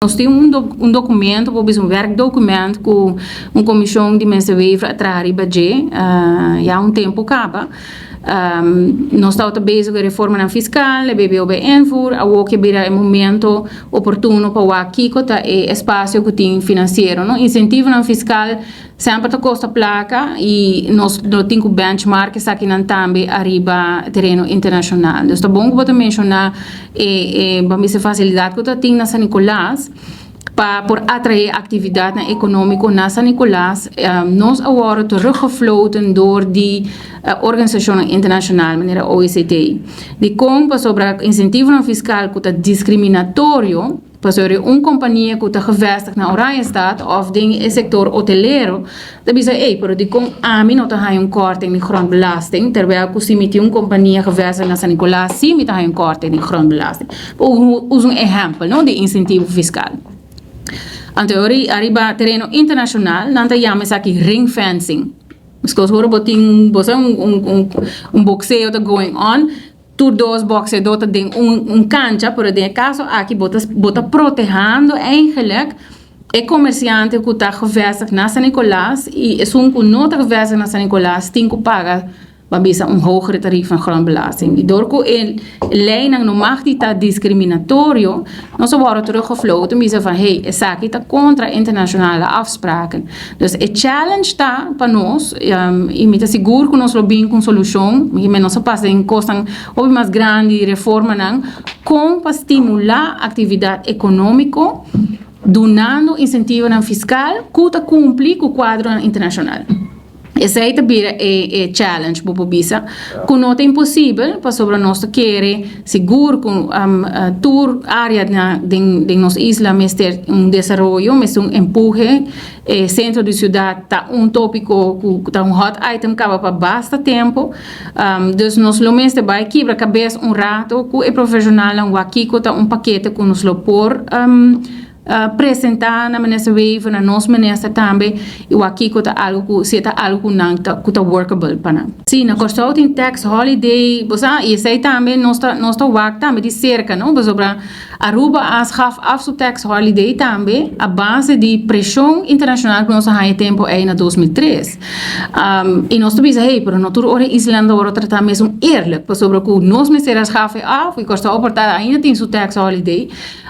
Nos tin un documento, por bisa un werkdocument cu un comision di Minister Wever a traha riba dje ya un tempo caba. Nos tabata bezig cu e reformanan fiscal, e BBO bay invoer, awor ke bira e momento oportuno pa wak kico ta e espacio cu tin financiero, no? Incentivonan fiscal semper ta costa placa y nos lo tin cu benchmark esakinan tambe ariba tereno internacional. Dus ta bon cu bo ta menciona e e ban bisa facilidad cu ta tin na San Nicolas pa por atrae actividadnan economico na San Nicolas. Nos a wordo teruggefloten door di organisacionnan internacional manera OECD. Dicon? Pasobra incentivonan fiscal cu ta discriminatorio. Pasobra un kompania ku ta gevestig na Oranjestad òf den e sektor hotelero ta bisa, ey, pero dikon ami no ta haña un kòrting di grondbelasting, terwijl ku si mi tin un kompania gevestig na San Nicolas si mi ta haña un kòrting di grondbelasting. Pa usa un ehèmpel, no, di insentivo fiskal. Anto ariba tereno internashonal nan ta yama esaki ring fencing. Meskos ora bo tin bo sa un bokseo ta going on, Tur dos bòkseadó ta den un kancha, pero den e kaso aki bo ta bo ta protehando eigenlijk e komersiante ku ta gevestig na San Nicolas i esun ku no ta gevestig na San Nicolas tin ku paga ban bisa un hogere tarief van grondbelasting. I dor ku e leinan no mag di ta diskriminatorio, nos a wòrdu teruggefloten bisa van hey esaki ta kontra internashonale afspraken. Dus e challenge ta pa nos, i mi ta sigur ku nos lo bin ku un solushon, mi nos a pasa den kosnan hopi mas grandi, reformanan, kon pa stimulá aktividat ekonómiko dunando insentivonan fiskal ku ta kumpli ku kuadronan internashonal. Esei ta bira e challenge, bo por bisa, ku no ta imposibel pasobra nos ta kere sigur ku tur área den nos isla mester un desaroyo, mester un empuhe. E sentro di siudat ta un tópiko ku ta un hot item kaba pa basta tempu. Dus nos lo mester bai kibra kabes un rato ku e profeshonalnan wak kiko ta un pakete ku nos lo por Presentá na Minister Wever, na nos minister tambe, i wak kiko ta algu ku, si e ta algu ku nan ta, ku ta workable pa nan. Sí, na Kòrsou tin tax holiday, bo sa, i esei tambe nos ta, nos ta wak tambe di serka, no, pasobra Aruba a schaf af su tax holiday tambe a base di preshon internashonal ku nos a haña e tempu ei na 2003. I nos ta bisa, hey, pero no tur ora e islanan ta wòrdu tratá mesun eerlijk, pasobra ku nos mester a schaf e af i Kòrsou por ta ainda tin su tax holiday.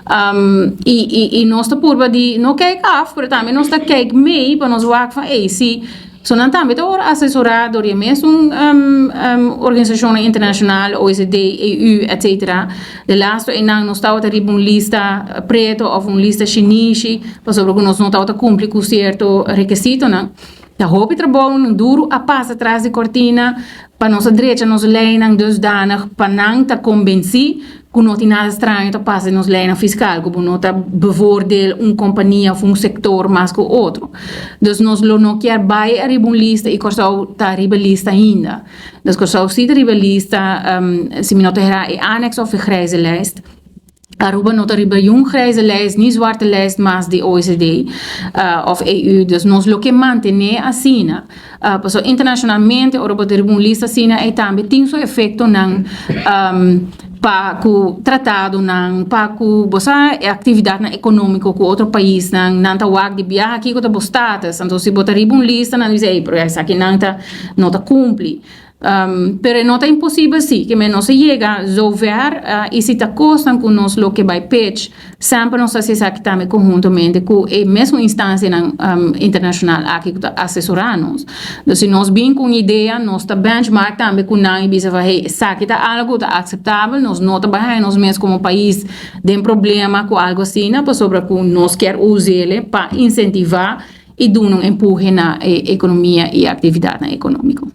I nos ta purba di no kijk af, pero tambe nos ta kijk mee pa nos wak van ey, si so nan tambe ta wòrdu asesorá dor di e mesun organisashonnan internashonal, OECD, EU, etcetera. De laatste einan nos tabata riba un lista preto òf un lista shinishi pasobra ku nos no tabata kumpli ku sierto rekesitonan. Ta hopi trabounan duru a pasa tras di kortina pa nos a drecha nos leinan dusdanig pa nan ta kombensí ku no tin nada straño ta pasa den nos leinan fiskal, ku bo no ta bevoordeel un kompania òf un sektor mas ku otro. Dus nos lo no kier bai ariba un lista i Kòrsou ta riba lista ainda. Dus Kòrsou si ta riba lista, si mi no ta hera e annex òf e grijze lijst. Aruba no ta riba yun grijze lijst ni zwarte lijst mas di OECD of EU, dus nos lo ke mantené asina. Pasobra internashonalmente ora bo ta riba un lista asina ei tambe tin su efektonan pa ku tratadonan, pa ku bo sa e aktividatnan ekonómiko ku otro paisnan, nan ta wak di biaha kiko ta bo status, anto si bo ta riba un lista nan ta bisa ey pero esakinan ta no ta kumpli. Pero e no ta imposibel si, ke men nos a yega zover i si ta kosnan ku nos lo ke bai pitch, semper nos ta hasi esaki tambe konhuntamente ku e mesun instansianan internashonal aki ku ta asesorá nos. Dus si nos bin ku un idea, nos ta benchmark tambe ku nan i bisa van hey, esaki ta algu ku ta akseptabel, nos no ta bai haña nos mes komo pais den problema ku algu asina, pasobra ku nos kier us'e pa insentivá i duna un empuhe na e ekonomia i aktividatnan ekonómiko.